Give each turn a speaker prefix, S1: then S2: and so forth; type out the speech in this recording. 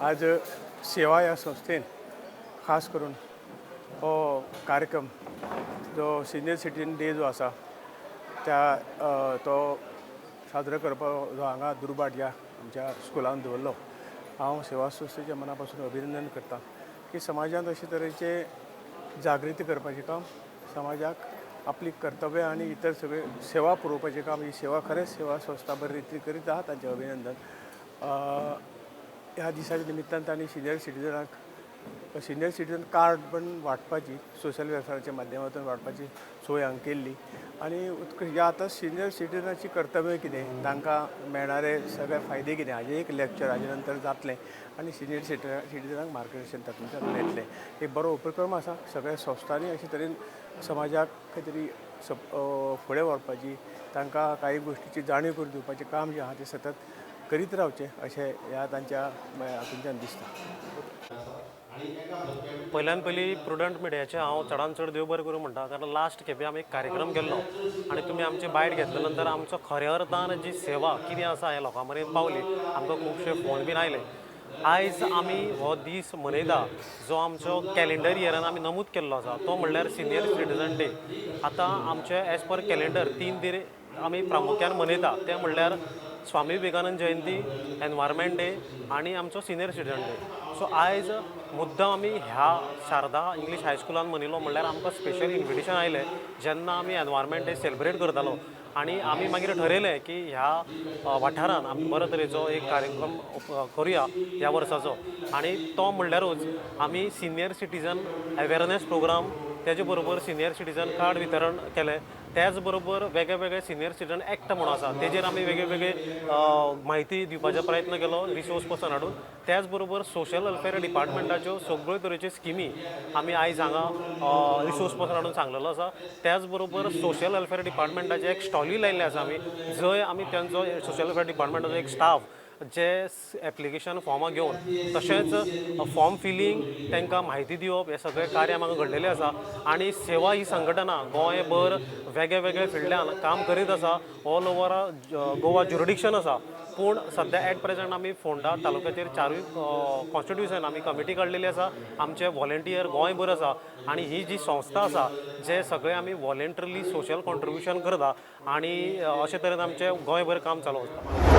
S1: आज सेवा ह्या संस्थेन खास करून हो कार्यक्रम जो सिनियर सिटीजन डे जो आसा त्या तो साजरो करपाक जो हांगा दुर्भाट ह्या आमच्या स्कुलान दवरलो, हांव सेवा संस्थेच्या मना पासून अभिनंदन करता की समाजांत अशे तरेचे जागृती करपाचें काम, समाजाक आपली कर्तव्यां आनी इतर सगळे सेवा पुरोवपाचें काम, ही सेवा खरेंच सेवा संस्था बरे रितीन करीत आहा, तांचें अभिनंदन. ह्या दिसाच्या निमित्तान तांणी सिनियर सिटीजनाक सिनियर सिटीजन कार्ड पण वांटपाची, सोशल वेलफेराच्या माध्यमांतून वांटपाची सोय हांगा केल्ली. आनी उत्कृश्ट ह्या आतां सिनियर सिटीजनाची कर्तव्य कितें, तांकां मेळणारे सगळे फायदे कितें, हाजें एक लॅक्चर हाजे नंतर जातलें आनी सिनियर सिटीजनाक मार्गदर्शन तातूंतल्यान मेळटलें. एक बरो उपक्रम आसा. सगळ्या संस्थांनी अशे तरेन समाजाक खंय तरी फुडें व्हरपाची, तांकां कांय गोश्टीची जाणीव करून दिवपाचें काम जें आहा तें सतत करीत रावचें अशें ह्या तांच्या हातूंतल्यान दिसता.
S2: पयल्यान पयलीं प्रुडंट मिडियाचें हांव चडान चड देव बरें करूं म्हणटा, कारण लास्ट खेपे आमी एक कार्यक्रम केल्लो आनी तुमी आमची बायट घेतल्या नंतर आमचो खऱ्या अर्थान जी सेवा कितें आसा हें लोकां मेरेन पावली. आमकां खुबशे फोन बीन आयले. आयज आमी हो दीस मनयता जो आमचो कॅलेंडर इयरान आमी नमूद केल्लो आसा, तो म्हणल्यार सिनियर सिटीजन डे. आतां आमचे एज पर कॅलेंडर 3 दीस आमी प्रामुख्यान मनयता, ते म्हणल्यार स्वामी विवेकानंद जयंती, एनवायरमेंट डे आनी आमचो सिनियर सिटीजन डे. सो आयज मुद्दाम आमी ह्या शारदा इंग्लीश हायस्कुलान मनयलो म्हणल्यार आमकां स्पेशल इन्विटेशन आयलें जेन्ना आमी एनवायरमेंट डे सेलिब्रेट करतालो आनी आमी मागीर ठरयलें की ह्या वाठारान आमी बरो तरेचो एक कार्यक्रम करुया ह्या वर्साचो. आनी तो म्हणल्यारूच आमी सिनियर सिटीजन अवेरनेस प्रोग्राम, तेजे बरोबर सिनियर सिटीजन कार्ड वितरण केलें. त्याच बरोबर वेगळे वेगळे सिनियर सिटीजन एक्ट म्हणून आसा, तेजेर आमी वेगळे वेगळे म्हायती दिवपाचो प्रयत्न केलो रिसोर्स पर्सन हाडून. त्याच बरोबर सोशल वेलफेअर डिपार्टमेंटाच्यो सगळ्यो तरेच्यो स्किमी आमी आयज हांगा रिसोर्स पर्सन हाडून सांगलेलो आसा. त्याच बरोबर सोशल वेलफेअर डिपार्टमेंटाचे एक स्टॉलूय लायिल्ले आसा आमी, जंय आमी तेंचो सोशल वेलफेअर डिपार्टमेंटाचो एक स्टाफ जे एप्लिकेशन फॉर्मां घेवन तशेंच फॉर्म फिलींग, तांकां म्हायती दिवप, हें सगळें कार्य हांगा घडलेलें आसा. आनी सेवा ही संघटना गोंयभर वेगळे वेगळे फिल्डान काम करीत आसा. ऑल ओवर गोवा ज्युरिडिक्शन आसा, पूण सद्या एट प्रेझेंट आमी फोंडा तालुक्याचेर चारूय कॉन्स्टिट्युशन आमी कमिटी काडलेली आसा. आमचे व्हॉलेंटियर गोंयभर आसा आनी ही जी संस्था आसा जे सगळे आमी व्हॉलेंटरली सोशल कॉन्ट्रिब्युशन करता आनी अशे तरेन आमचें गोंयभर काम चालू आसता.